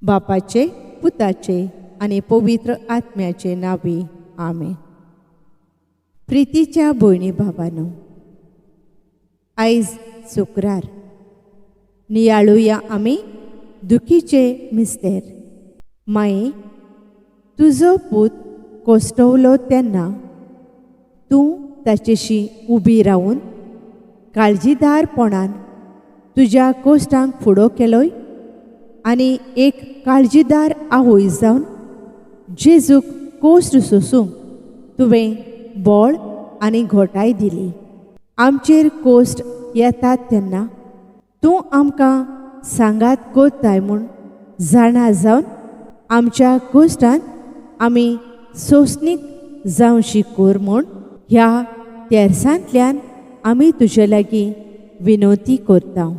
बापाचे, पुताचे आनी पवित्र आत्म्याचे नांवी, आमेन. प्रितीच्या भयणी भावानो, आयज शुक्रार. नियाळुया आमी दुखीचे मिस्तेर. माये, तुजो पूत कोश्टवलो तेन्ना तूं ताचेशी उबी रावन काळजीदारपणान तुज्या कोश्टांक फुडो केलोय आनी एक काळजीदार आवय जावन जेजूक कोश्ट सोसूंक तुवें बळ आनी घोटाय दिली. आमचेर कोश्ट येतात तेन्ना तूं आमकां सांगात कोत्ताय म्हूण जाणा जावन आमच्या कोश्टांत आमी सोंसणीक जावशी कोर म्हूण ह्या तेर्सांतल्यान आमी तुजे लागीं विनवती करता.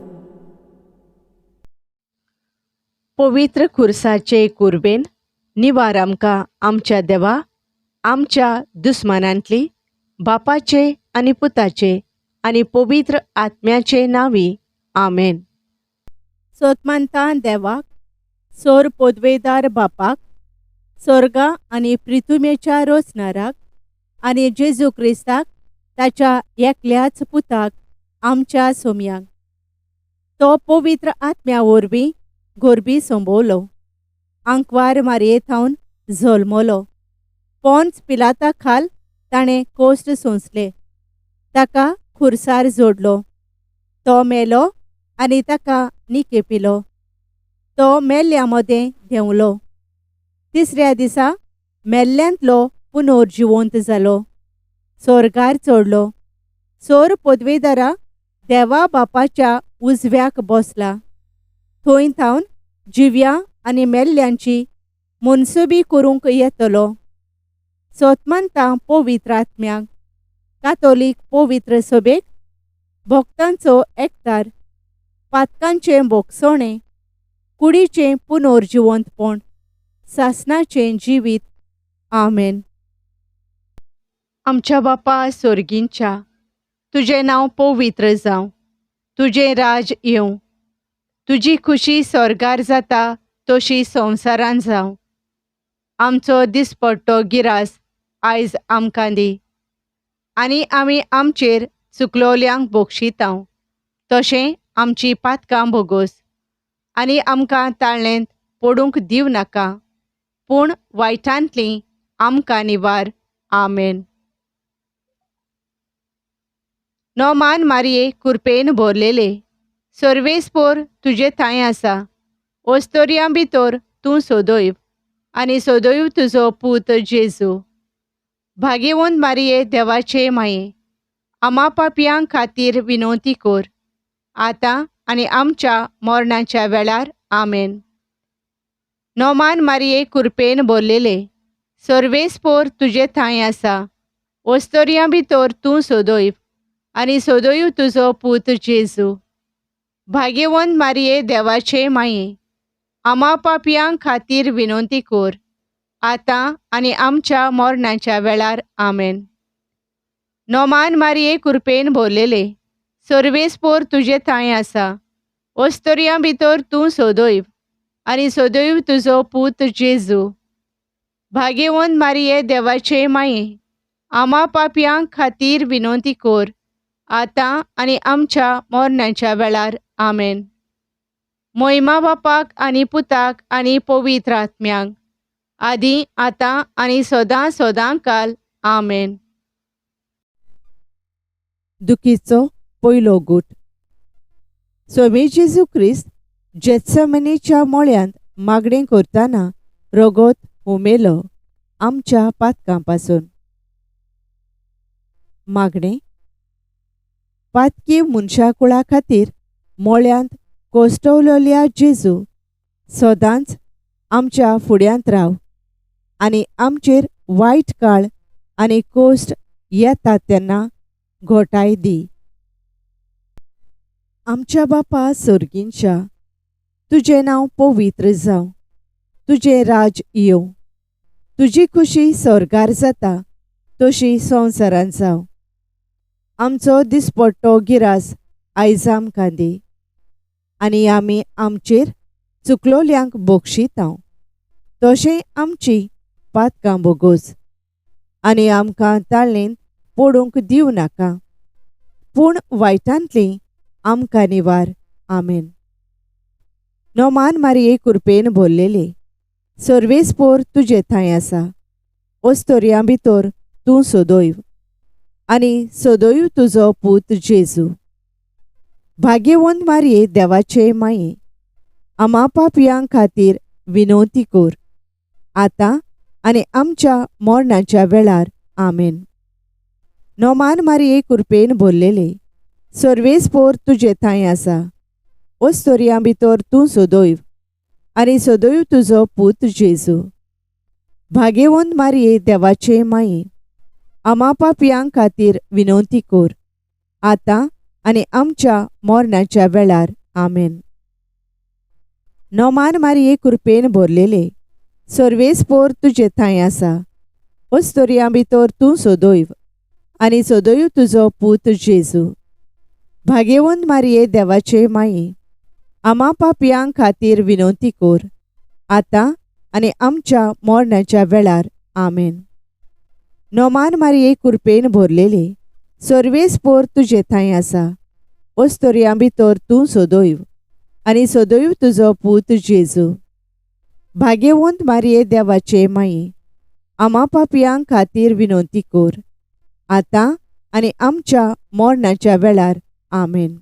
पवित्र खुर्साचे कुर्बेन निवार आमकां आमच्या देवा, आमच्या दुस्मानांतली, बापाचे आनी पुताचे आनी पवित्र आत्म्याचे नांवी, आमेन. सोतमानता देवाक, सोर पोदवेदार बापाक, सोर्गा आनी प्रिथुमेच्या रोचनाराक आनी जेजू क्रिस्ताक ताच्या एकल्याच पुताक आमच्या सोमयांक, तो पवित्र आत्म्या वरवीं गोरबी संबवलो, आंकवार मारये थावन जल्मलो, पोन्स पिलाता खाल ताणें कोश्ट सोंसले, ताका खुर्सार जोडलो, तो मेलो आनी ताका निकेपिलो, तो मेल्ल्या मदें देंवलो, तिसऱ्या दिसा मेल्ल्यांतलो पुनर्जिवंत जालो, सोर्गार चडलो, सोर पदवेदारा देवा बापाच्या उजव्याक बसला, थंय थावन जिव्या आनी मेल्ल्यांची मनसुबी करूंक येतलो. सोतमानता पवित्र आत्म्याक, कातोलीक पवित्र सभेक, भक्तांचो एकतार, पातकांचें भोगसणें, कुडीचें पुनर्जिवंतपण, सासणाचें जिवीत, आमेन. आमच्या बापा सोर्गींच्या, तुजें नांव पवित्र जावं, तुजें राज येवं, तुजी खुशी स्वर्गार जाता तशी संवसारान जावं. आमचो दिसपट्टो गिरास आयज आमकां दी आनी आमी आमचेर चुकलोल्यांक बोगशितांव तशें आमची पातकां भोगोस आनी आमकां ताळ्ळेंत पडूंक दिवं नाका, पूण वायटांतली आमकां निवार, आमेन. नोमान मारये कुरपेन भरलेले, सर्वेस्पोर तुजे थांय आसा, ओस्तोरयां भितर तूं सोदोयव आनी सोदोयव तुजो पूत जेजू. भागेवंत मारये देवाचे माये, आमा पापयां खातीर विनवती कोर, आतां आनी आमच्या मरणाच्या वेळार, आमेन. नोमान मारये कुरपेन भरलेले, सर्वेस्पोर तुजे थांय आसा, ओस्तोरयां भितर तूं सोदोयव आनी सोदोयव तुजो पूत जेजू. भागेवंत मारये देवाचे माये, आमा पापयां खातीर विनवती कोर, आतां आनी आमच्या मरणाच्या वेळार, आमेन. नोमान मारये कुरपेन भरलेले, सर्वेस्पोर तुजे थांय आसा, ओस्तोरयां भितर तूं सोदोयव आनी सोदोयव तुजो पूत जेजू. भागेवंत मारये देवाचे माये, आमा पापयां खातीर विनवती कोर, आतां आनी आमच्या मरणाच्या वेळार, आमेन. मोहिमा बापाक आनी पुताक आनी पवित्र आत्म्यांक, आदी आतां आनी सदां सदां काल, आमेन. दुखीचो पयलो गूट. स्वामी जेजू क्रिस्त जेत्समनीच्या मोळ्यांत मागणें करतना रगत हुमेलो आमच्या पातकां पासून. मागणें. पातकी मनशाकुळा खातीर मोळ्यांत कोश्टवलेल्या जेजू, सदांच आमच्या फुड्यांत राव आनी आमचेर वायट काळ आनी कोश्ट येता तेन्ना घोटाय दी. आमच्या बापा सोर्गींच्या, तुजें नांव पवित्र जावं, तुजें राज येवं, तुजी खुशी स्वर्गार जाता तशी संवसारांत जावं. आमचो दिसपट्टो गिरास आयज आमकां दी आनी आमी आमचेर चुकलोल्यांक बोगशितांव तशें आमची पातकां बोगोस आनी आमकां ताळेंत पडूंक दिवं नाका पूण वायटांतली आमकां निवार. आमेन. नोमान मारिये कुरपेन भरलेले सर्वेस्पोर तुजे थंय आसा ओस्तोरयां भितर तूं सदैव आनी सदैव तुजो पूत जेजू. भाग्यवंत मारिये देवाचे माये आमा पापयां खातीर विनवती कर आतां आनी आमच्या मरणाच्या वेळार. आमेन. नोमान मारिये कुरपेन भरलेले सर्वेस्पोर तुजे थंय आसा ओस्तोरयां भितर तूं सदैव आनी सदैव तुजो पूत जेजू. भाग्यवंत मारिये देवाचे माये आमा पापयां खातीर विनवती कर आतां आनी आमच्या मरणाच्या वेळार. आमेन. नोमान मारिये कुरपेन भरलेले सर्वेस्पोर तुजे थंय आसा ओस्तोरयां भितर तूं सदैव आनी सदैव तुजो पूत जेजू. भाग्यवंत मारिये देवाचे माये आमा पापयां खातीर विनवती कर आतां आनी आमच्या मरणाच्या वेळार. आमेन. नोमान मारिये कुरपेन भरलेले सर्वेस्पोर तुजे थंय आसा ओस्तोरयां भितर तूं सदैव आनी सदैव तुजो पूत जेजू. भाग्यवंत मारिये देवाचे माये आमा पापयां खातीर विनवती कर आतां आनी आमच्या मरणाच्या वेळार. आमेन.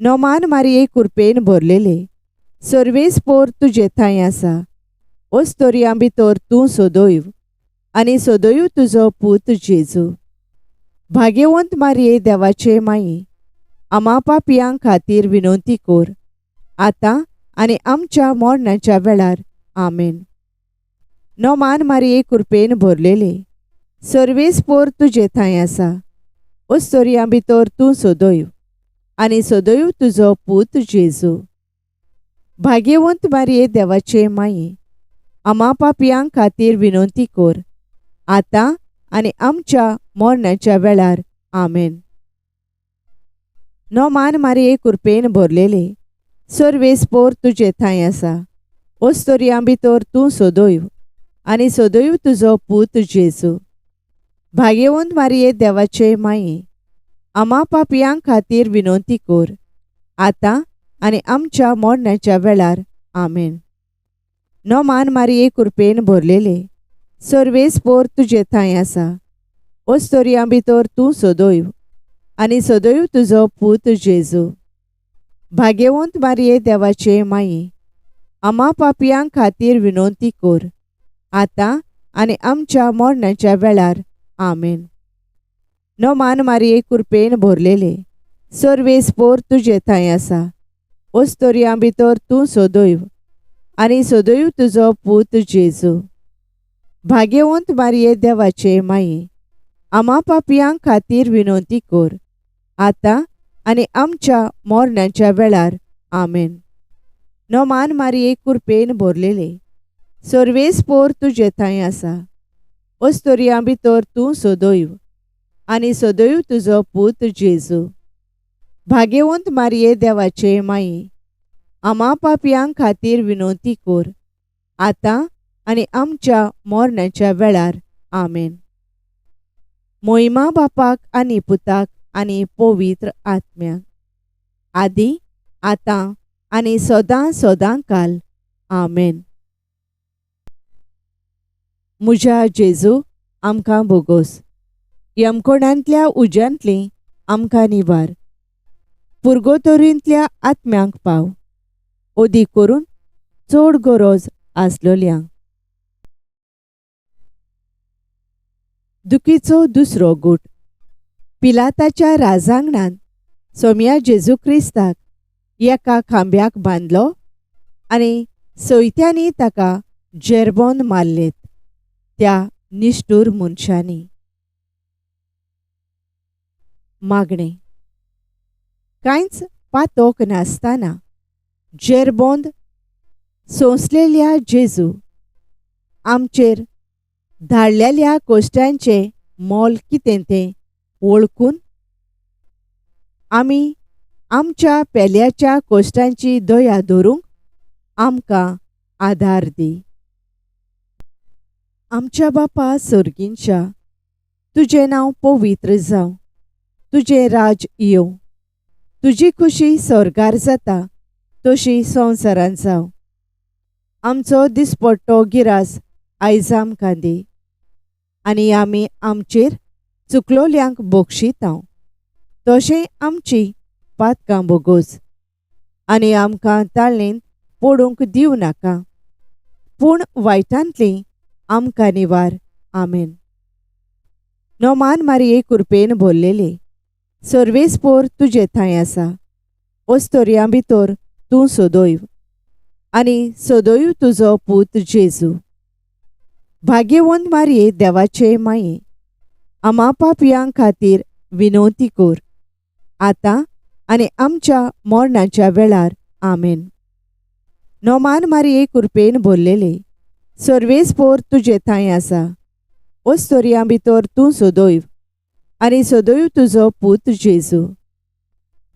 नोमान मारिये कुरपेन भरलेले सर्वेस्पोर तुजे थंय आसा ओस्तोरयां भितर तूं सदैव आनी सदैव तुजो पूत जेजू. भाग्यवंत मारिये देवाचे माये आमा पापयां खातीर विनवती कर आतां आनी आमच्या मरणाच्या वेळार. आमेन. नोमान मारिये कुरपेन भरलेले सर्वेस्पोर तुजे थंय आसा ओस्तोरयां भितर तूं सदैव आनी सदैव तुजो पूत जेजू. भाग्यवंत मारिये देवाचे माये आमा पापयां खातीर विनवती कर आतां आनी आमच्या मरणाच्या वेळार. आमेन. नोमान मारिये कुरपेन भरलेले सर्वेस्पोर तुजे थंय आसा ओस्तोरयां भितर तूं सदैव आनी सदैव तुजो पूत जेजू. भाग्यवंत मारिये देवाचे माये आमा पापयां खातीर विनवती कर आतां आनी आमच्या मरणाच्या वेळार. आमेन. नोमान मारिये कुरपेन भरलेले सर्वेस्पोर तुजे थंय आसा ओस्तोरयां भितर तूं सदैव आनी सदैव तुजो पूत जेजू. भाग्यवंत मारिये देवाचे माये आमा पापयां खातीर विनवती कर आतां आनी आमच्या मरणाच्या वेळार. आमेन. नोमान मारिये कुरपेन भरलेले सर्वेस्पोर तुजे थंय आसा ओस्तोरयां भितर तूं सदैव आनी सदैव तुजो पूत जेजू. भाग्यवंत मारिये देवाचे माये आमा पापयां खातीर विनवती कर आतां आनी आमच्या मरणाच्या वेळार. आमेन. नोमान मारिये कुरपेन भरलेले सर्वेस्पोर तुजे थंय आसा ओस्तोरयां भितर तूं सदैव आनी सदैव तुजो पूत जेजू. भाग्यवंत मारिये देवाचे माये आमा पापयां खातीर विनवती कर आतां आनी आमच्या मरणाच्या वेळार. आमेन. मोहिमा बापाक आनी पुताक आनी पवित्र आत्म्याक, आदी आतां आनी सदां सदां काल. आमेन. म्हज्या जेजू आमकां बोगोस, यमकोणांतल्या उज्यांतली आमकां निवार, पुर्गोतोरींतल्या आत्म्यांक पाव, ओदी करून चड गरज आसलोल्यांक. दुखीचो दुसरो गूट. पिलाताच्या राजांगणांत सोम्या जेजू क्रिस्ताक एका खांब्याक बांदलो आनी सयत्यांनी ताका जेरबोन मारलेत त्या निश्ठूर मनशांनी. मागणें. कांयच पातोक नासतना जेरबोंद सोंसलेल्या जेजू आमचेर धाडलेल्या कोश्टांचें मोल कितें तें वळखून आमी आमच्या पेल्याच्या कोश्टांची दया धरूंक आमकां आदार दी. आमच्या बापा सोर्गींच्या, तुजें नांव पवित्र जावं, तुजें राज येवं, तुजी खुशी स्वर्गार जाता तशी संवसारांत जावं. आमचो दिसपट्टो गिरास आयज आमकां दी आनी आमी आमचेर चुकलोल्यांक बक्षितांव तशें आमची पातकां बोगोस आनी आमकां ताळेंत पडूंक दिवं नाका, पूण वायटांतली आमकां निवार. आमेन. नोमान मारिये कुरपेन भरलेले, सर्वेस्पोर तुजे थंय आसा, ओस्तोरयां भितर तूं सदैव आनी सदैव तुजो पूत जेजू. भाग्यवंत मारिये देवाचे माये, आमा पापयां खातीर विनवती कर, आतां आनी आमच्या मरणाच्या वेळार. आमेन. नोमान मारिये कुरपेन भरलेले, सर्वेस्पोर तुजे थंय आसा, ओस्तोरयां भितर तूं सदैव आनी सदैव तुजो पूत जेजू.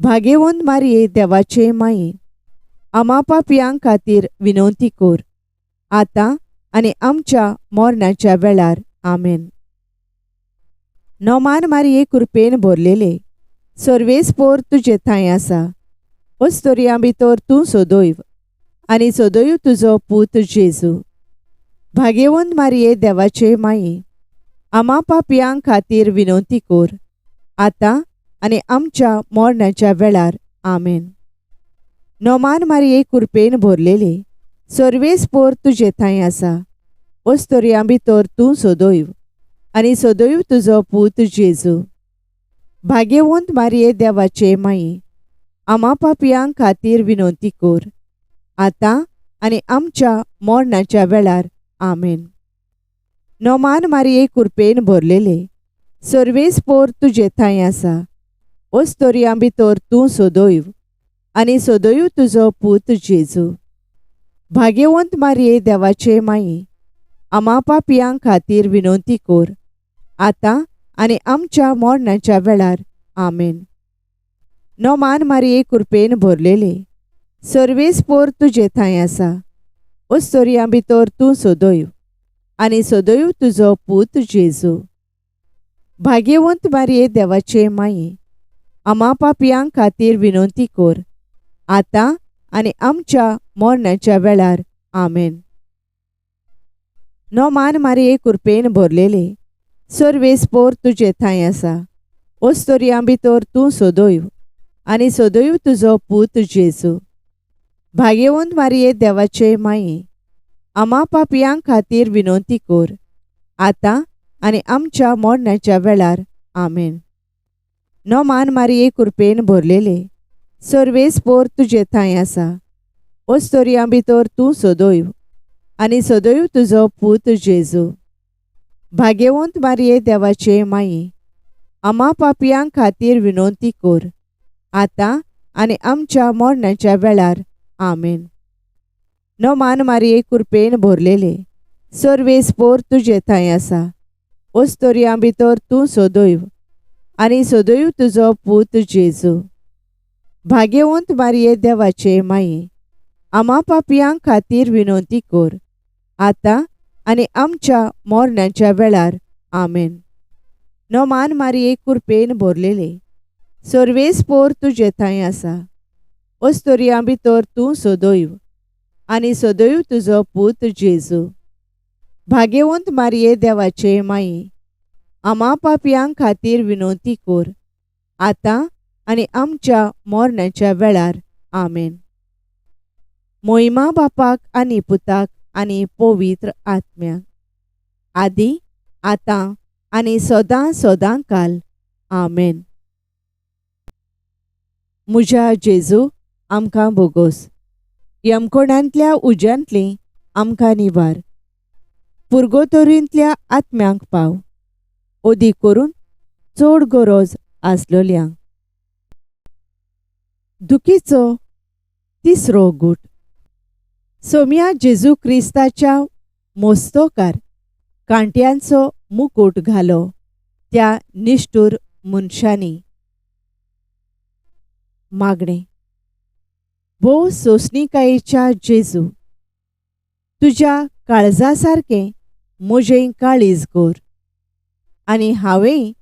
भाग्यवंत मारिये देवाचे माये, आमा पापयां खातीर विनवती कर, आतां आनी आमच्या मरणाच्या वेळार. आमेन. नोमान मारिये कुरपेन भरलेले, सर्वेस्पोर तुजे थंय आसा, ओस्तोरयां भितर तूं सदैव आनी सदैव तुजो पूत जेजू. भाग्यवंत मारिये देवाचे माये, आमा पापयां खातीर विनवती कर, आतां आनी आमच्या मरणाच्या वेळार. आमेन. नोमान मारिये कुरपेन भरलेले, सर्वेस्पोर तुजे थंय आसा, ओस्तोरयां भितर तूं सदैव आनी सदैव तुजो पूत जेजू. भाग्यवंत मारिये देवाचे माये, आमा पापयां खातीर विनवती कर, आतां आनी आमच्या मरणाच्या वेळार. आमेन. नोमान मारिये कुरपेन भरलेले, सर्वेस्पोर तुजे थंय आसा, ओस्तोरयां भितर तूं सदैव आनी सदैव तुजो पूत जेजू. भाग्यवंत मारिये देवाचे माये, आमा पापयां खातीर विनवती कर, आतां आनी आमच्या मरणाच्या वेळार. आमेन. नोमान मारिये कुरपेन भरलेले, सर्वेस्पोर तुजे थंय आसा, ओस्तोरयां भितर तूं सदैव आनी सदैव तुजो पूत जेजू. भाग्यवंत मारिये देवाचे माये, आमा पापयां खातीर विनवती कर, आतां आनी आमच्या मरणाच्या वेळार. आमेन. नोमान मारिये कुरपेन भरलेले, सर्वेस्पोर तुजे थंय आसा, ओस्तोरयां भितर तूं सदैव आनी सदैव तुजो पूत जेजू. भाग्यवंत मारिये देवाचे माये, आमा पापयां खातीर विनवती कर, आतां आनी आमच्या मरणाच्या वेळार. आमेन. नोमान मारिये कुरपेन भरलेले, सर्वेस्पोर तुजे थंय आसा, ओस्तोरयां भितर तूं सदैव आनी सदैव तुजो पूत जेजू. भाग्यवंत मारिये देवाचे माये, आमा पापयां खातीर विनवती कर, आतां आनी आमच्या मरणाच्या वेळार. आमेन. नोमान मारिये कुरपेन भरलेले, सर्वेस्पोर तुजे थंय आसा, ओस्तोरयां भितर तूं सदैव आनी सदैव तुजो पूत जेजू. भाग्यवंत मारिये देवाचे माये, आमा पापयां खातीर विनवती कर, आतां आनी आमच्या मरणाच्या वेळार. आमेन. नोमान मारिये कुरपेन भरलेले, सर्वेस्पोर तुजे थंय आसा, ओस्तोरयां भितर तूं सदैव आनी सदैव तुजो पूत जेजू. भाग्यवंत मारिये देवाचे माये, आमा पापयां खातीर विनवती कर, आतां आनी आमच्या मरणाच्या वेळार. आमेन. मोहिमा बापाक आनी पुताक आनी पवित्र आत्म्याक, आदी आतां आनी सदां सदां काल. आमेन. म्हज्या जेजू, आमकां बोगोस, यमकोणांतल्या उज्यांतली आमकां निवार, पुर्गोतोरींतल्या आत्म्यांक पाव, अदीक करून चड गरज आसलोल्यांक. दुखीचो तिसरो गूट. सोम्या जेजू क्रिस्ताच्या मोस्तोकार कांट्यांचो मुकूट घालो त्या निश्ठूर मनशांनी. मागणें. भोव सोंसणीकायेच्या जेजू, तुज्या काळजा सारकें म्हजें काळीज कोर आनी हांवें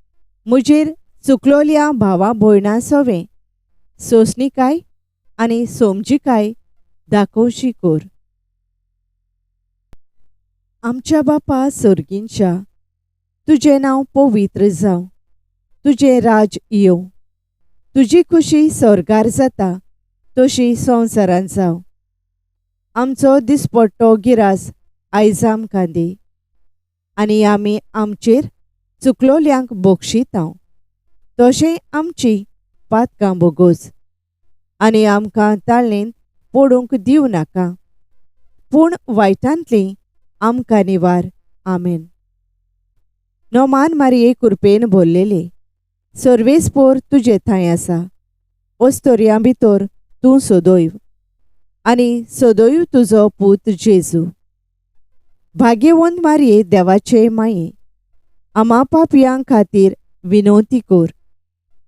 म्हजेर चुकलोल्या भावा भयणां सोवें सोंसणीकाय आनी सोमजिकाय दाखोवची कोर. आमच्या बापा सोर्गींच्या, तुजें नांव पवित्र जावं, तुजें राज येवं, तुजी खुशी स्वर्गार जाता तशी संवसारांत जावं. आमचो दिसपट्टो गिरास आयज आमकां दी आनी आमी आमचेर चुकलोल्यांक बक्षितांव तशें आमची पातकां बोगोस आनी आमकां ताळेंत पडूंक दिवं नाका, पूण वायटांतली आमकां निवार. आमेन. नोमान मारिये कुरपेन भरलेले, सर्वेस्पोर तुजे थंय आसा, ओस्तोरयां भितर तूं सदैव आनी सदैव तुजो पूत जेजू. भाग्यवंत मारिये देवाचे माये, आमा पापयां खातीर विनवती कोर,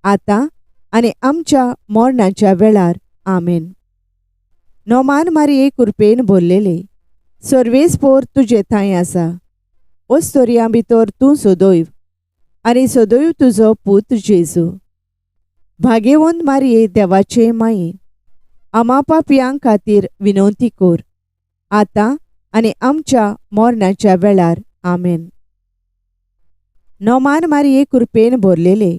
आतां आनी आमच्या मरणाच्या वेळार. आमेन. नोमान मारिये कुरपेन भरलेले, सर्वेस्पोर तुजे थंय आसा, ओस्तोरयां भितर तूं सदैव आनी सदैव तुजो पूत जेजू. भाग्यवंत मारिये देवाचे माये, आमा पापयां खातीर विनवती कोर, आतां आनी आमच्या मरणाच्या वेळार. आमेन. नोमान मारिये कुरपेन भरलेले,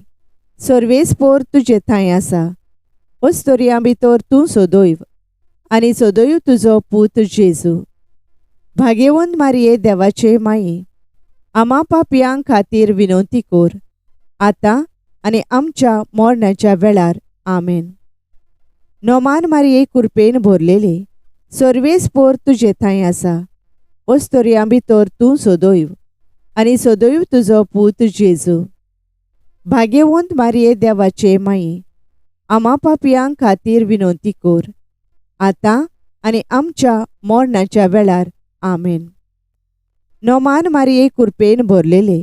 सर्वेस्पोर तुजे थंय आसा, ओस्तोरयां भितर तूं सदैव आनी सदैव तुजो पूत जेजू. भाग्यवंत मारिये देवाचे माये, आमा पापयां खातीर विनवती कोर, आतां आनी आमच्या मरणाच्या वेळार. आमेन. नोमान मारिये कुरपेन भरलेले, सर्वेस्पोर तुजे थंय आसा, ओस्तोरयां भितर तूं सदैव आनी सदैव तुजो पूत जेजू. भाग्यवंत मारिये देवाचे माये, आमा पापयां खातीर विनवती कोर, आतां आनी आमच्या मरणाच्या वेळार. आमेन. नोमान मारिये कुरपेन भरलेले,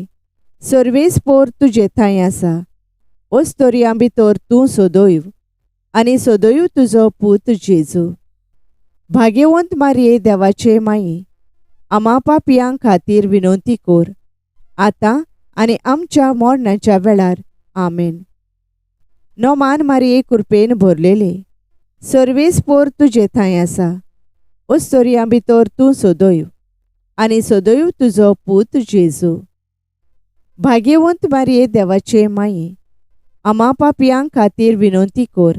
सर्वेस्पोर तुजे थंय आसा, ओस्तोरयां भितर तूं सदैव आनी सदैव तुजो पूत जेजू. भाग्यवंत मारिये देवाचे माये, आमा पापयां खातीर विनवती कोर, आतां आनी आमच्या मरणाच्या वेळार. आमेन. नोमान मारिये कुरपेन भरलेले, सर्वेस्पोर तुजे थंय आसा, ओस्तोरयां भितर तूं सदैव आनी सदैव तुजो पूत जेजू. भाग्यवंत मारिये देवाचे माये, आमा पापयां खातीर विनवती कोर,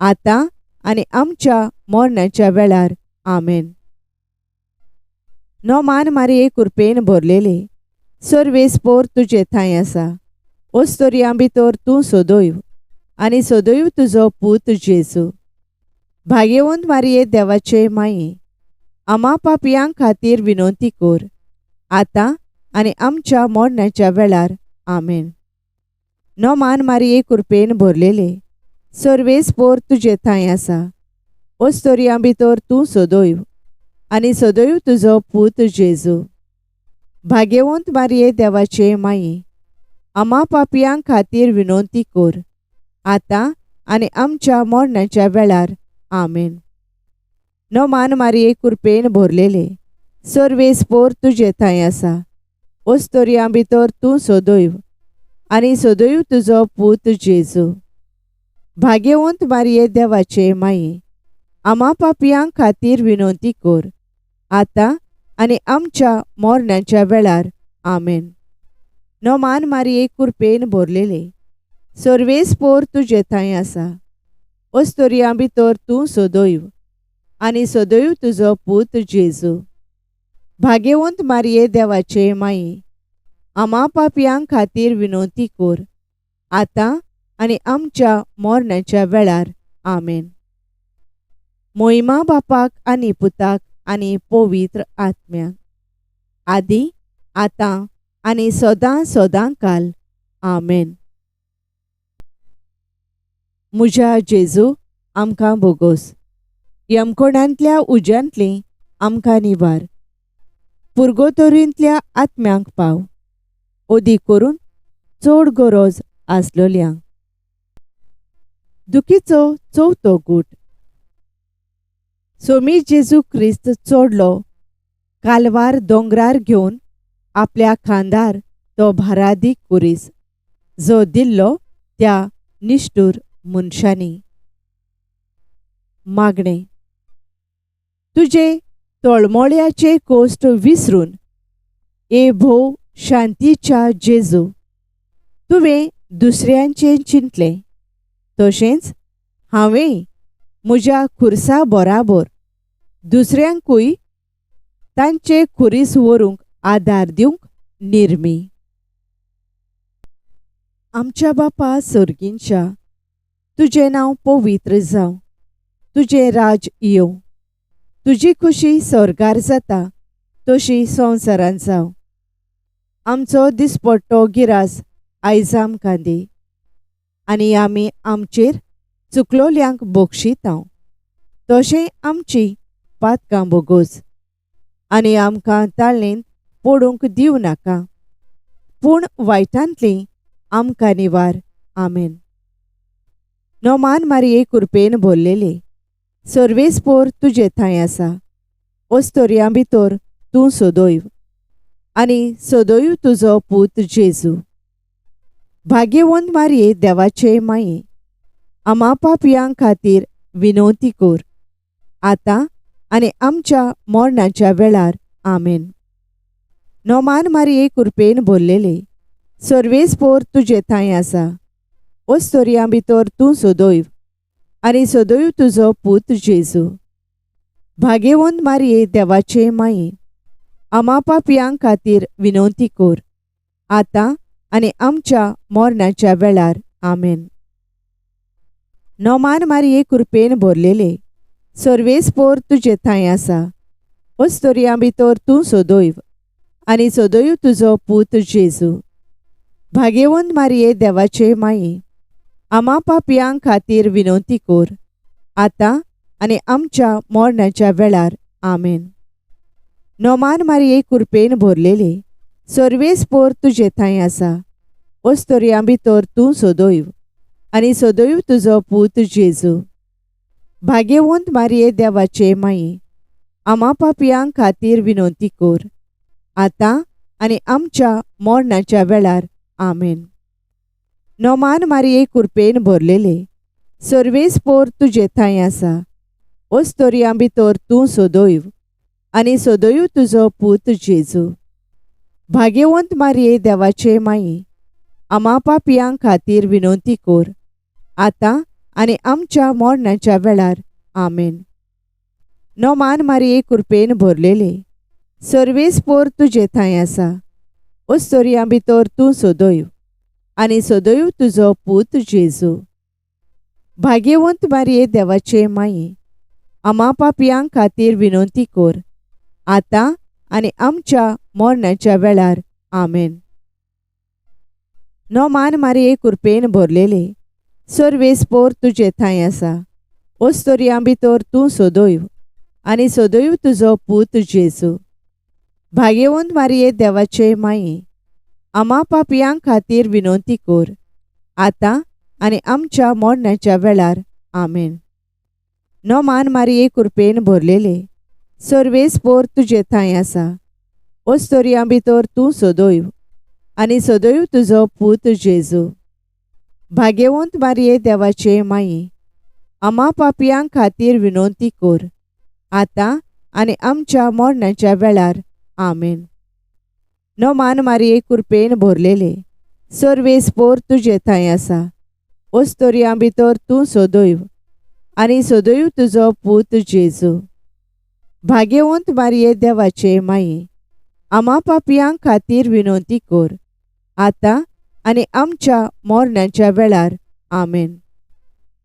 आतां आनी आमच्या मरणाच्या वेळार. आमेन. नोमान मारिये कुरपेन भरलेले, सर्वेस्पोर तुजे थंय आसा, ओस्तोरयां भितर तूं सदैव आनी सदैव तुजो पूत जेजू. भाग्यवंत मारिये देवाचे माये, आमा पापयां खातीर विनवती कोर, आतां आनी आमच्या मरणाच्या वेळार. आमेन. नोमान मारिये कुरपेन भरलेले, सर्वेस्पोर तुजे थंय आसा, ओस्तोरयां भितर तूं सदैव आनी सदैव तुजो पूत जेजू. भाग्यवंत मारिये देवाचे माये, आमा पापयां खातीर विनवती कोर, आतां आनी आमच्या मरणाच्या वेळार. आमेन. नोमान मारिये कुरपेन भरलेले, सर्वेस्पोर तुजे थंय आसा, ओस्तोरयां भितर तूं सदैव आनी सदैव तुजो पूत जेजू. भाग्यवंत मारिये देवाचे माये, आमा पापयां खातीर विनवती कोर, आतां आनी आमच्या मरणाच्या वेळार. आमेन. नोमान मारिये कुरपेन भरलेले, सर्वेस्पोर तुजे थंय आसा, ओस्तोरयां भितर तूं सदैव आनी सदैव तुजो पूत जेजू. भाग्यवंत मारिये देवाचे माये, आमा पापयां खातीर विनवती कोर, आतां आनी आमच्या मरणाच्या वेळार. आमेन. मोहिमा बापाक आनी पुताक आनी पवित्र आत्म्याक, आदी आतां आनी सदां सदां काल. आमेन. म्हज्या जेजू, आमकां बोगोस, यमकोणांतल्या उज्यांतली आमकां निवार, पुर्गोतोरींतल्या आत्म्यांक पाव, ओदी करून चड गरज आसलोल्यांक. दुखीचो चवथो गूट. सोमी जेजू क्रिस्त चोडलो कालवार दोंगरार घेवन आपल्या खांदार तो भारादीक कुरीस जो दिल्लो त्या निश्ठूर मनशांनी. मागणें. तुजे तळमळ्याचे कोश्ट विसरून ए भोव शांतीच्या जेजू, तुवें दुसऱ्यांचें चिंतलें तशेंच हांवें म्हज्या खुर्सा बराबर दुसऱ्यांकूय तांचे खुरीस व्हरूंक आदार दिवंक निर्मी. आमच्या बापा सर्गींच्या, तुजें नांव पवित्र जावं, तुजें राज येवं, तुजी खुशी स्वर्गार जाता तशी संवसारांत जावं. आमचो दिसपट्टो गिरास आयज आमकां दी आनी आमी आमचेर चुकलोल्यांक बक्षितांव तशें आमची पातकां बोगोस आनी आमकां ताळेंत पडूंक दिवं नाका, पूण वायटांतली आमकां निवार. आमेन. नोमान मारये कुरपेन भरलेले, सर्वेस्पोर तुजे थंय आसा, ओस्तोरयां भितर तूं सदैव आनी सदैव तुजो पूत जेजू. भाग्यवंत मारये देवाचे माये, आमा पापयां खातीर विनवती कर आतां आनी आमच्या मरणाच्या वेळार. आमेन. नोमान मारये कुरपेन भरलेले, सर्वेस्पोर तुजे थंय आसा, ओस्तोरयां भितर तूं सदैव आनी सदैव तुजो पूत जेजू. भाग्यवंत मारये देवाचे माये, आमा पापयां खातीर विनवती कर आतां आनी आमच्या मरणाच्या वेळार. आमेन. नोमान मारये कुरपेन भरलेले, सर्वेस्पोर तुजे थंय आसा, ओस्तोरयां भितर तूं सदैव आनी सदैव तुजो पूत जेजू. भाग्यवंत मारये देवाचे माये, आमा पापयां खातीर विनवती कर आतां आनी आमच्या मरणाच्या वेळार. आमेन. नोमान मारये कुरपेन भरलेले, सर्वेस्पोर तुजे थंय आसा, ओस्तोरयां भितर तूं सदैव आनी सदैव तुजो पूत जेजू. भाग्यवंत मारये देवाचे माये, आमा पापयां खातीर विनवती कर आतां आनी आमच्या मरणाच्या वेळार. आमेन. नोमान मारये कुरपेन भरलेले, सर्वेस्पोर तुजे थंय आसा, ओस्तोरयां भितर तूं सदैव आनी सदैव तुजो पूत जेजू. भाग्यवंत मारये देवाचे माये, आमा पापयां खातीर विनवती कर आतां आनी आमच्या मरणाच्या वेळार. आमेन. नोमान मारये कुरपेन भरलेले, सर्वेस्पोर तुजे थंय आसा, ओस्तोरयां भितर तूं सदैव आनी सदैव तुजो पूत जेजू. भाग्यवंत मारये देवाचे माये, आमा पापयां खातीर विनवती कर आतां आनी आमच्या मरणाच्या वेळार. आमेन. नोमान मारये कुरपेन भरलेले, सर्वेस्पोर तुजे थंय आसा, ओस्तोरयां भितर तूं सदैव आनी सदैव तुजो पूत जेजू. भाग्यवंत मारये देवाचे माये, आमा पापयां खातीर विनवती कर आतां आनी आमच्या मरणाच्या वेळार. आमेन. नोमान मारये कुरपेन भरलेले, सर्वेस्पोर तुजे थंय आसा, ओस्तोरयां भितर तूं सदैव आनी सदैव तुजो पूत जेजू. भाग्यवंत मारये देवाचे माये, आमा पापयां खातीर विनवती कर आतां आनी आमच्या मरणाच्या वेळार. आमेन. नोमान मारये कुरपेन भरलेले, सर्वेस्पोर तुजे थंय आसा, ओस्तोरयां भितर तूं सदैव आनी सदैव तुजो पूत जेजू. भाग्यवंत मारये देवाचे माये, आमा पापयां खातीर विनवती कर आतां आनी आमच्या मरणाच्या वेळार. आमेन.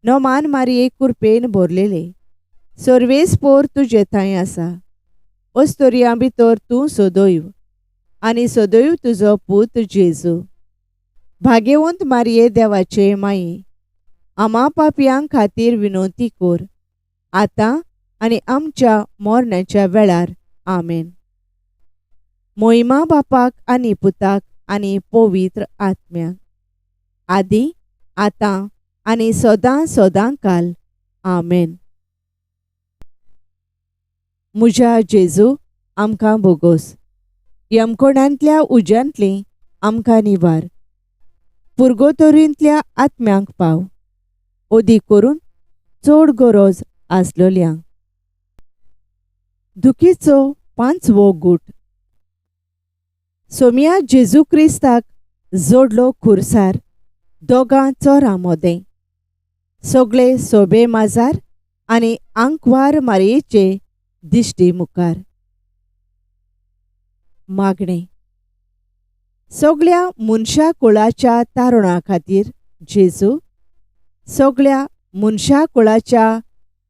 नोमान मारये कुरपेन भरलेले, सर्वेस्पोर तुजे थंय आसा, ओस्तोरयां भितर तूं सदैव आनी सदैव तुजो पूत जेजू. भाग्यवंत मारये देवाचे माये, आमा पापयां खातीर विनवती कर आतां आनी आमच्या मरणाच्या वेळार. आमेन. मोहिमा बापाक आनी पुताक आनी पवित्र आत्म्याक, आदी आतां आनी सदां सदां काल. आमेन. म्हज्या जेजू आमकां भोगोस. यमकोणांतल्या उज्यांतली आमकां निवार. पुर्गोतोरींतल्या आत्म्यांक पाव, अदीक करून चड गरज आसलोल्यांक. दुखीचो पांचवो गूट. सोमया जेजू क्रिस्ताक जोडलो खुर्सार दोगां चोरां मोदें. सगळे सोबे माजार आनी आंकवार मारयेचे दिश्टी मुखार. मागणें. सगळ्या मनशा कुळाच्या तारुणा खातीर जेजू, सगळ्या मनशा कुळाच्या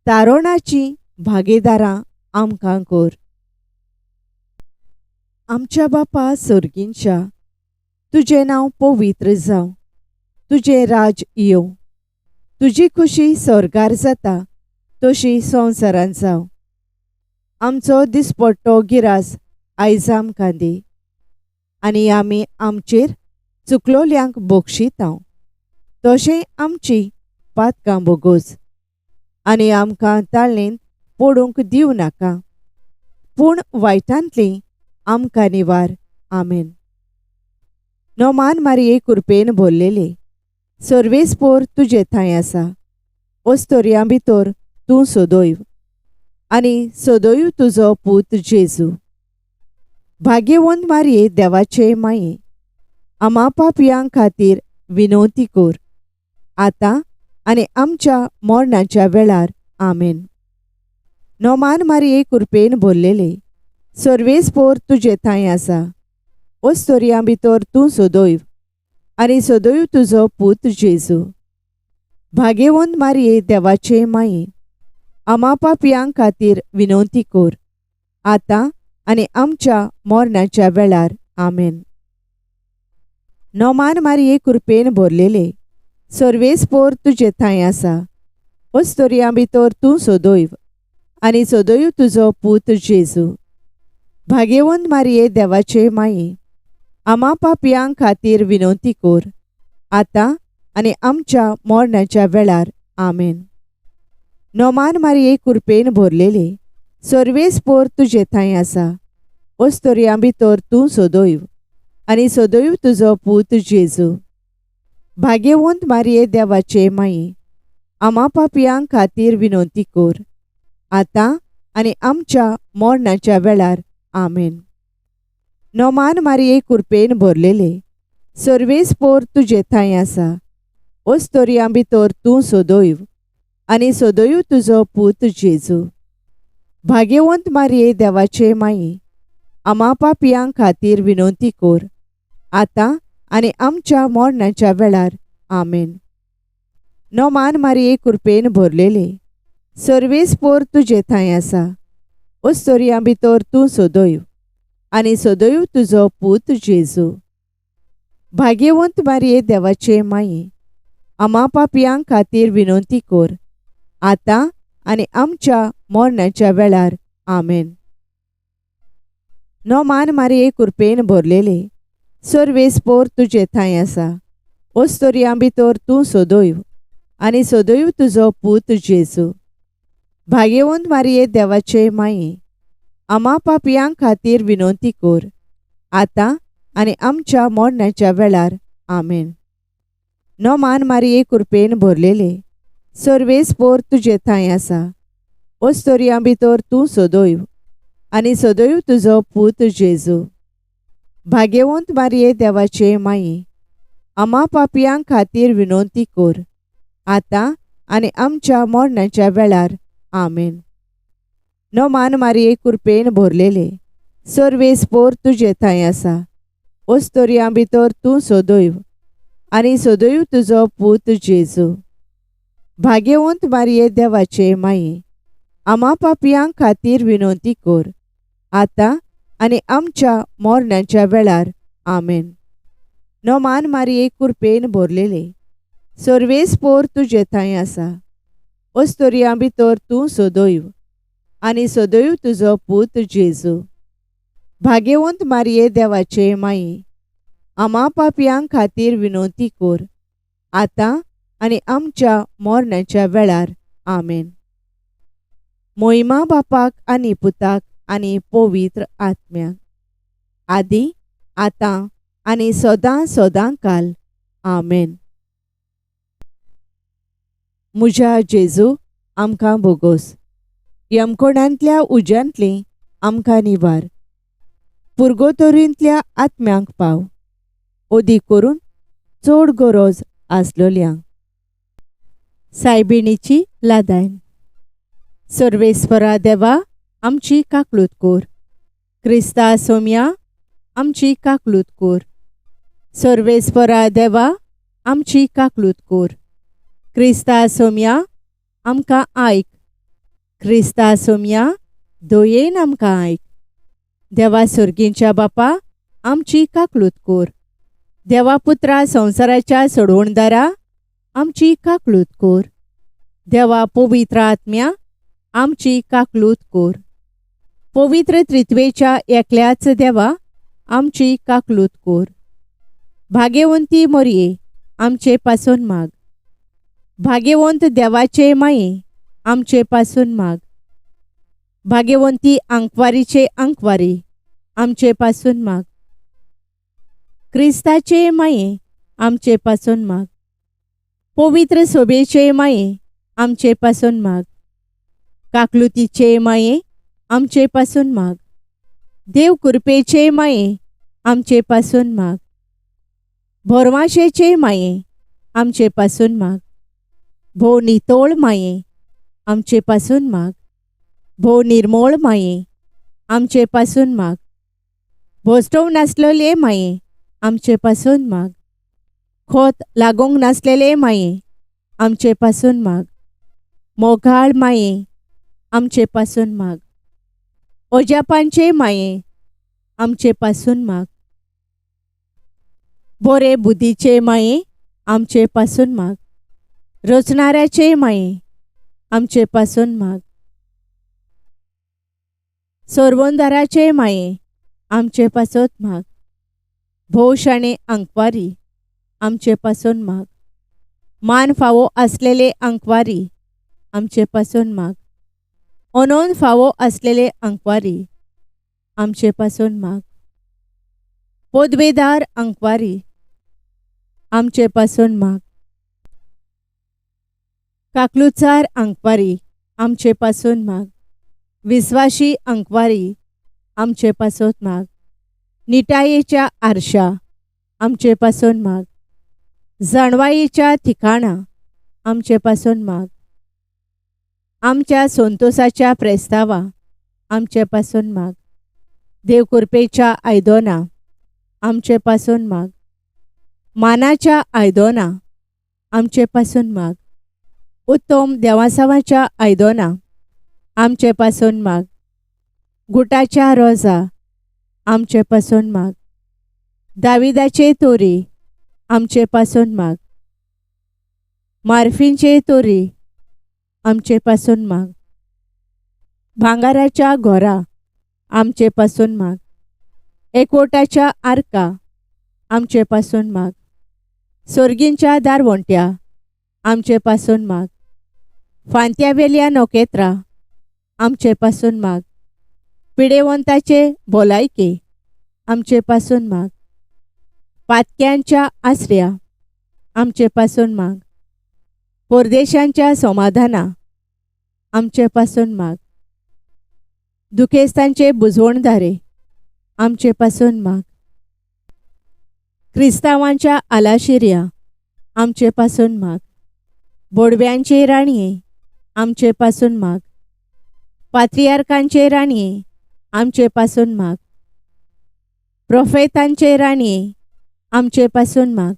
तारुणाची भागीदारां आमकां कर. आमच्या बापा सर्गींच्या, तुजें नांव पवित्र जावं, तुजें राज येवं, तुजी खुशी स्वर्गार जाता तशी संवसारांत जावं. आमचो दिसपट्टो गिरास आयज आमकां दी आनी आमी आमचेर चुकलोल्यांक बक्षितांव तशें आमची पातकां बोगोस आनी आमकां ताळणेंत पडूंक दिवं नाका, पूण वायटांतली आमकां निवार. आमेन. नोमान मारये कुरपेन भरलेले, सर्वेस्पोर तुजे थंय आसा, ओस्तोरयां भितर तूं सदैव आनी सदैव तुजो पूत जेजू. भाग्यवंत मारये देवाचे माये, आमा पापयां खातीर विनवती कर, आतां आनी आमच्या मरणाच्या वेळार. आमेन. नोमान मारये कुरपेन भरलेले, सर्वेस्पोर तुजे थंय आसा, ओस्तोरयां भितर तूं सदैव आनी सदैव तुजो पूत जेजू. भाग्यवंत मारये देवाचे माये, आमा पापयां खातीर विनवती कर, आतां आनी आमच्या मरणाच्या वेळार. आमेन. नोमान मारये कुरपेन भरलेले, सर्वेस्पोर तुजे थंय आसा, ओस्तोरयां भितर तूं सदैव आनी सदैव तुजो पूत जेजू. भाग्यवंत मारये देवाचे माये, आमा पापयां खातीर विनवती कर, आतां आनी आमच्या मरणाच्या वेळार. आमेन. नोमान मारये कुरपेन भरलेले, सर्वेस्पोर तुजे थंय आसा, ओस्तोरयां भितर तूं सदैव आनी सदैव तुजो पूत जेजू. भाग्यवंत मारये देवाचे माये, आमा पापयां खातीर विनवती कर, आतां आनी आमच्या मरणाच्या वेळार. आमेन. नोमान मारये कुरपेन भरलेले, सर्वेस्पोर तुजे थंय आसा, ओस्तोरयां भितर तूं सदैव आनी सदैव तुजो पूत जेजू. भाग्यवंत मारये देवाचे माये, आमा पापयां खातीर विनवती कर, आतां आनी आमच्या मरणाच्या वेळार. आमेन. नोमान मारये कुरपेन भरलेले, सर्वेस्पोर तुजे थंय आसा, ओस्तोरयां भितर तूं सदैव आनी सदैव तुजो पूत जेजू. भाग्यवंत मारये देवाचे माये, आमा पापयां खातीर विनवती कर, आतां आनी आमच्या मरणाच्या वेळार. आमेन. नोमान मारये कुरपेन भरलेले, सर्वेस्पोर तुजे थंय आसा, ओस्तोरयां भितर तूं सदैव आनी सदैव तुजो पूत जेजू. भाग्यवंत मारये देवाचे माये, आमा पापयां खातीर विनवती कर, आतां आनी आमच्या मरणाच्या वेळार. आमेन. नोमान मारये कुरपेन भरलेले, सर्वेस्पोर तुजे थंय आसा, ओस्तोरयां भितर तूं सदैव आनी सदैव तुजो पूत जेजू. भाग्यवंत मारये देवाचे माये, आमा पापयां खातीर विनवती कर, आतां आनी आमच्या मरणाच्या वेळार. आमेन. नोमान मारये कुरपेन भरलेले, सर्वेस्पोर तुजे थंय आसा, ओस्तोरयां भितर तूं सदैव आनी सदैव तुजो पूत जेजू. भाग्यवंत मारये देवाचे माये, आमा पापयां खातीर विनवती कर, आतां आनी आमच्या मरणाच्या वेळार. आमेन. नोमान मारये कुरपेन भरलेले, सर्वेस्पोर तुजे थंय आसा, ओस्तोरयां भितर तूं सदैव आनी सदैव तुजो पूत जेजू. भाग्यवंत मारये देवाचे माये, आमा पापयां खातीर विनवती कर, आतां आनी आमच्या मरणाच्या वेळार. आमेन. मोहिमा बापाक आनी पुताक आनी पवित्र आत्म्याक, आदी आतां आनी सदां सदां काल. आमेन. म्हज्या जेजू, आमकां बोगोस. यमकोणांतल्या उज्यांतली आमकां निवार. पुर्गोतोरींतल्या आत्म्यांक पाव, ओदी करून चड गरज आसलोल्यांक. सायबिणीची लादायन. सर्वेस्परा देवा, आमची काकलूत कोर. क्रिस्ता सोम्या, आमची काकलूत कोर. सर्वेस्परा देवा, आमची काकलूत कोर. क्रिस्ता सोम्या, आमकां आयक. क्रिस्ता सोम्या, दयेन आमकां आयक. देवा सर्गींच्या बापा, आमची काकलूत कोर. देवा पुत्रा संवसाराच्या सोडवणदारा, आमची काकलूत कोर. देवा पवित्र आत्म्या, आमची काकलूत कोर. पवित्र त्रित्वेच्या एकल्याच देवा, आमची काकलूत कोर. भाग्यवंती मोरये, आमचे पासून माग. भाग्यवंत देवाचे माये, आमचे पासून माग. भाग्यवंती आंकवारीचे आंकवारी, आमचे पासून माग. क्रिस्ताचे माये, आमचे पासून माग. पवित्र सोबेचे माये, आमचे पासून माग. काकलुतीचे माये, आमचे पासून माग. देव कृपेचे माये, आमचे पासून माग. भोरवाशेचे माये, आमचे पासून माग. भोव नितोळ माये, आमचे पासून माग. भोव निर्मोळ माये, आमचे पासून माग. भोसटोव नासलेले माये, आमचे पासून माग. खोत लागूंक नासलेले माये, आमचे पासून माग. मोगाळ माये, आमचे पासून माग. ओजापांचे माये, आमचे पासून माग. बोरे बुद्धीचे माये, आमचे पासून माग. रचणाऱ्याचे माये, आमचे पासून माग. सोरवंदाराचे माये, आमचे पासत माग. भोव शाणे आंकवारी, आमचे पासून माग. मान फावो आसलेले आंकवारी, आमचे पासून माग. अनोन फावो आसलेले आंकवारी, आमचे पासून माग. पदवेदार आंकवारी, आमचे पासून माग. काकलुचार आंकवारी, आमचे पासून माग. विस्वाशी आंकवारी, आमचे पासत माग. निटायेच्या आरशा, आमचे पासून माग. जाणवायेच्या ठिकाणा, आमचे पासून माग. आमच्या संतोसाच्या प्रेस्तावा, आमचे पासून माग. देव कृपेच्या आयदोना, आमचे पासून माग. मानाच्या आयदोना, आमचे पासून माग. उत्तम देवासावाच्या आयदोना, आमचे पासून माग. गुटाच्या रोजा, आमचे पासून माग. दाविदाचे तोरी, आमचे पासून माग. मार्फींचे तोरी, आमचे पासून माग. भांगाराच्या घोरा, आमचे पासून माग. एकवटाच्या आर्का, आमचे पासून माग. सोर्गींच्या दारवंट्या, आमचे पासून माग. फांत्यावेल्या नखेत्रां, आमचे पासून माग. पिडेवंताचे भलायके, आमचे पासून माग. पातक्यांच्या आसऱ्या, आमचे पासून माग. परदेशांच्या समाधाना, आमचे पासून माग. दुखेस्तांचे बुजवणदारे, आमचे पासून माग. क्रिस्तांवांच्या आलाशिऱ्या, आमचे पासून माग. बोडव्यांचे राणये, आमचे पासून माग. पात्रियार्कांचे राणये, आमचे पासून माग. प्रोफेतांचे राणये, आमचे पासून माग.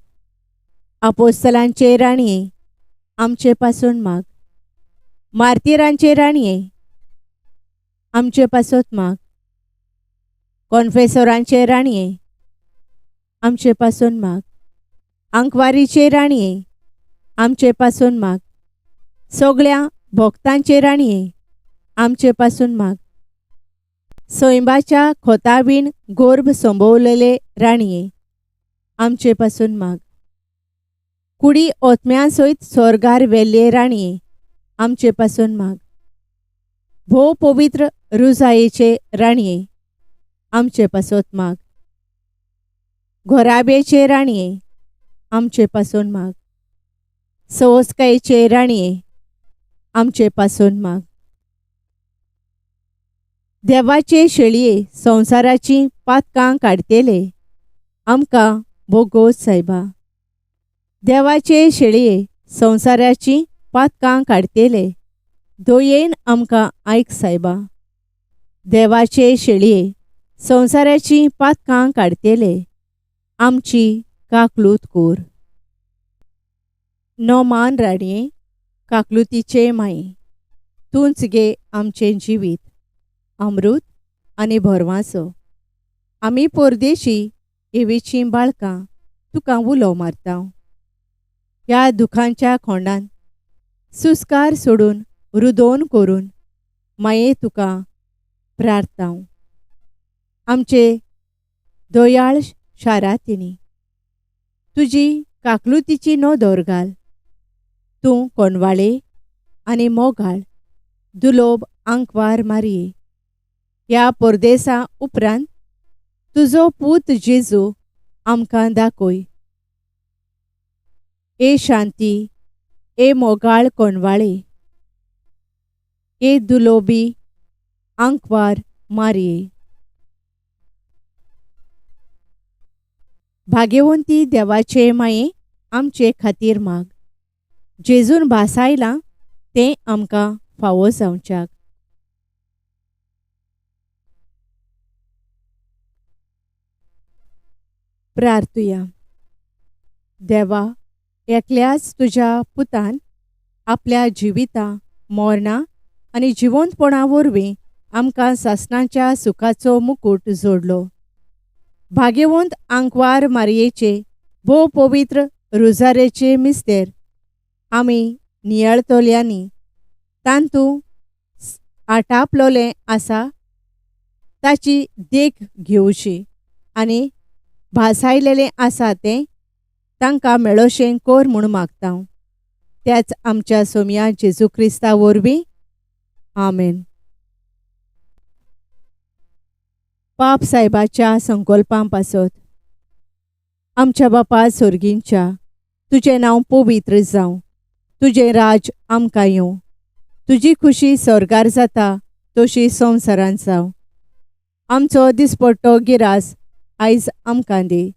आपोस्तलांचे राणये, आमचे पासून माग. मार्तिरांचे राणये, आमचे पासत माग. कॉन्फेसोरांचे राणये, आमचे पासून माग. आंकवारीचे राणये, आमचे पासून माग. सगळ्या भक्तांचे राणये, आमचे पासून माग. सैंबाच्या खोतावीण गोर्भ संभवलेले राणये, आमचे पासून माग. कुडी ओतम्या सयत स्वर्गार वेल्ले राणये, आमचे पासून माग. भोव पवित्र रुजायेचे राणये आमचे पासत माग. घोराब्याचे राणये आमचे पासून माग. सवस्कायेचे राणये आमचे पासून माग. देवाचे शेळये संवसाराचीं पातकां काडटेले आमकां भोगोस सायबा. देवाचे शेळये संवसाराचीं पातकां काडटेले दयेन आमकां आयक सायबा. देवाचे शेळये संवसाराचीं पातकां काडटेले आमची काकलूत कोर. नोमान राणये काकलुतीचे माये तूंच गे आमचें जिवीत अमृत आनी भरवांसो. आमी परदेशी एवीचीं बाळकां तुका उलो मारता. ह्या दुखांच्या खोंडान सुस्कार सोडून रुदोन करून माये तुका प्रार्थना. आमचे दयाळ शारातिनी तुजी काकलुतीची नदर घाल. तूं कोणवाळे आनी मोगाळ दुलोब आंकवार मारये. ह्या परदेसा उपरांत तुजो पूत जेजू आमकां दाखय. ए शांती, ए मोगाळ कोणवाळे, ए दुलोबी आंकवार मारये. भाग्यवंती देवाचे माये आमचे खातीर माग. जेजून भासायलां तें आमकां फावो जावच्याक. प्रार्थुया. देवा, एकल्याच तुज्या पुतान आपल्या जिविता मरणां आनी जिवंतपणा वरवीं आमकां सासणाच्या सुखाचो मुकूट जोडलो. भाग्यवंत आंकवार मारयेचे भोव पवित्र रुजारेचे मिस्तेर आमी नियाळतल्यांनी तांतू आटापलोलें आसा ताची देख घेवची आनी भासायलेलें आसा तें तांकां मेळोशें कोर म्हूण मागता. त्याच आमच्या सोमया जेजू क्रिस्ता वरवीं. आमेन. पाप सायबाच्या संकल्पां पासत. आमच्या बापा सोर्गींच्या, तुजें नांव पवित्र जावं, तुजें राज आमकां येवं, तुजी खुशी स्वर्गार जाता तशी संवसारांत जावं. आमचो दिसपट्टो गिरास आयज आमकां दी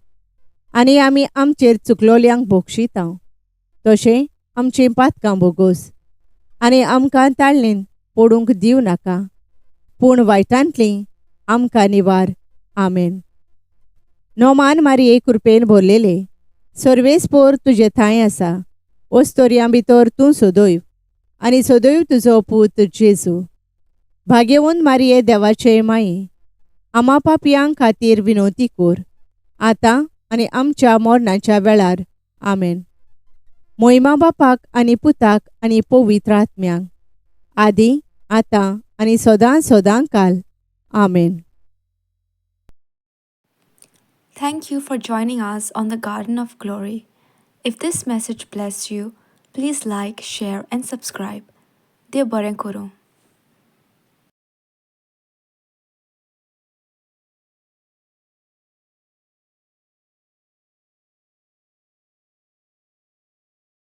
आनी आमी आमचेर चुकलोल्यांक भोगशिता तशें आमचीं पातकां भोगोस आनी आमकां ताळणेन पडूंक दिवं नाका, पूण वायटांतलीं आमकां निवार. आमेन. नोमान मारये कृपेन भरलेले सर्वेस्पोर तुजे थांय आसा. ओस्तोरयां भितर तूं सदैव आनी सदैव तुजो पूत जेजू. भाग्यवंत मारये देवाचे माये आमा पापयां खातीर विनवती कोर आतां आनी आमच्या मरणाच्या वेळार. आमेन. मोहिमा बापाक आनी पुताक आनी पवित्र आत्म्यांक, आदी आतां आनी सदां सदां काल. आमेन. Thank you for joining us on the Garden of Glory. If this message blessed you, please like, share, and subscribe. देव बरें करूं.